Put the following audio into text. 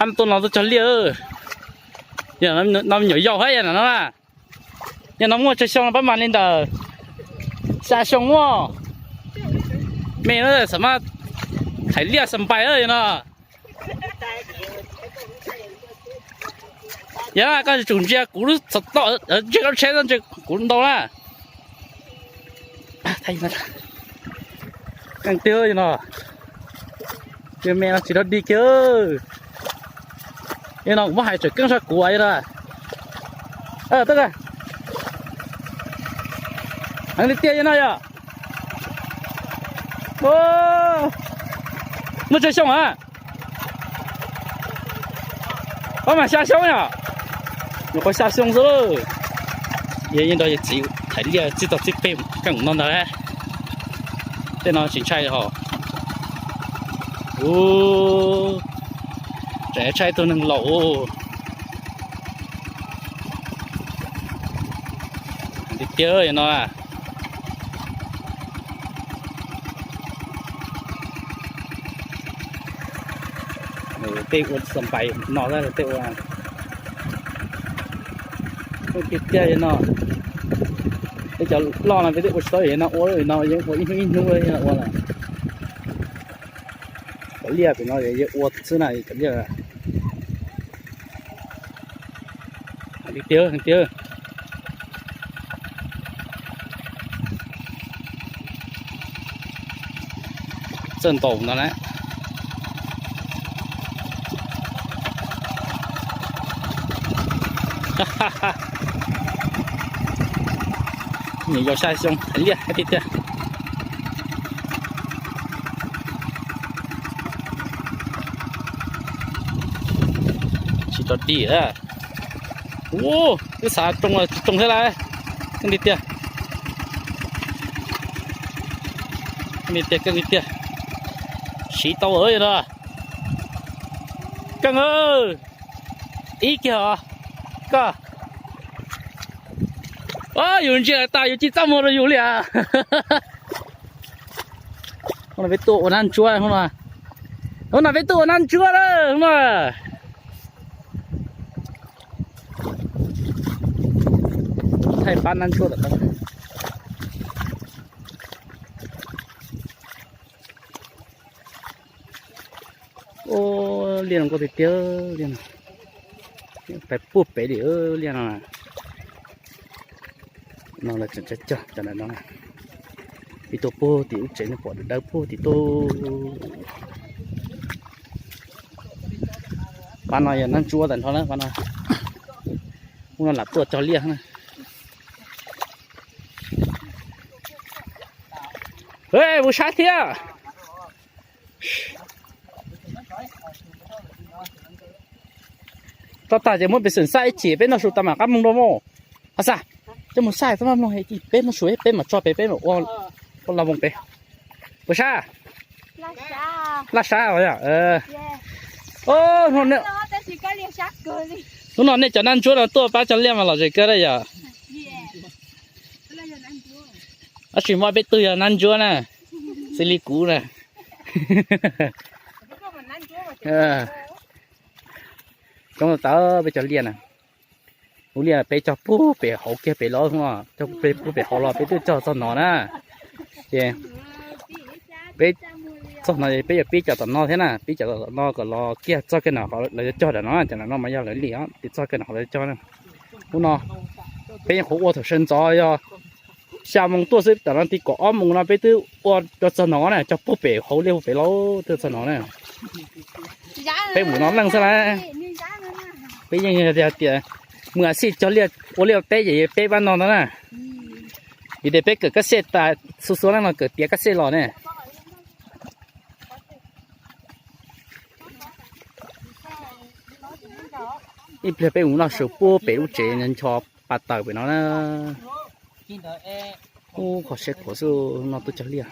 Ab, tuaj no tuaj cog liaj. Yog no me nyuam yaus hab yog no na. Yog no muaj tsawg xyoo no pab mas li ntawm xya xyoo muaj. Me no xam maj thaiv liaj xa npais yog no. Yog koj tsum ntsia kuv lub txhom toj, ntsia koj tsheb ntsia kuv ntau na. Keej tiag no. Yog me no tsis dog dig kiag. Yog no kuv muab hais tseem keej sab kuv yog no. Heev tiag tiag yog no yog. Muaj tsawg xyoo a? Pab mas xya xyoo yom. Nyuam qhuav xya xyoo xwb lauj. Yog yeej nrog yawg txiv thaiv liaj txij tog txij peg keej no ntag. Tej no tsis ntshai hos. Ub, tseem ntshai tug neeg laus. Tiag tiag no. Tej ua xa npais no, tej ua tiag tiag no. Tej cov loj no peb twb ua tsis tau no, ua no yeej ua ib hnub ib hnub ua lawm. Cov liaj pem no yeej ua xwb na, cov liaj. Tiag tiag. Txawj ntaus no na. Nyuam yaus xya xyoo thaiv liaj hab tiag tiag. Tsis tau dig. Ub, twb xav tsoo tsis tsoo thiab lauj. Keej tiag tiag. Keej tiag, keej tiag. Siv tau no. Keej, ib kiag os. Koj, yus ntsia tas yus tsis txaj muag rau yus li as. Hnub no peb tuaj ua nab ntsuab, hnub no peb tuaj ua nab ntsuab na. Thaij pab nab ntsuab tom qab. Ub, liaj no nkauj tiag tiag, liaj no. Pais puag pem li liaj no. No lawv tseem cog cov ntawm no. Peb tuaj puag tim lub tsev no pom dawb dawb puag tim tuaj. Pab no yog nab ntsuab tag nrho na pab no. Hnub no lam tuaj cog liaj na. Mus sab thiab. Tau tag ces muab pes xeem xaj ib chim peb noj su tas mam qab mloog dua mog. Xaj, coj mus xaj tau mloog, peb noj su peb mam tso pem peb mam ua los voos pem. Puas sab? Laj sab os yom. Hnub no nej cov nab ntsuab no tuaj pab cog liaj mas lom zem kawg na yom. Tab sis muaj peb tug yog nab ntsuab na, xws li kuv na. Coob tas peb cog liaj na. Lub liaj peb cog puag pem hauv kiag pem los, cog puag pem hauv los peb twb cog txog no na. Ces peb txog no peb yuav pib cov tom no thiab na, pib cov tom no kom los kiag txog kiag no lawv yuav cog tam no, cov no mas yog lawv li os, tig txog kiag no lawv cog na. Hnub no peb yeej qhuav ua thaum sawv ntxov yog xya moo tuaj xwb, tam no tig kaum ob moo no peb twb ua cov txog no na, cog puag pem hauv liaj puag pem los twb txog no na. Peb mus no leej xwb na. Peb yeej tias mus a xij cog liaj ua liaj teb ces peb pab no ntag na. Vim tias peb kawm kab xej tas, xu xua leej no kawm tiav kab xej los ne. Ib pliag peb mus noj su puag pem lub tsev ncho pa taws pem no na. Ub, qhov siab khuav xwb no tuaj cog liaj.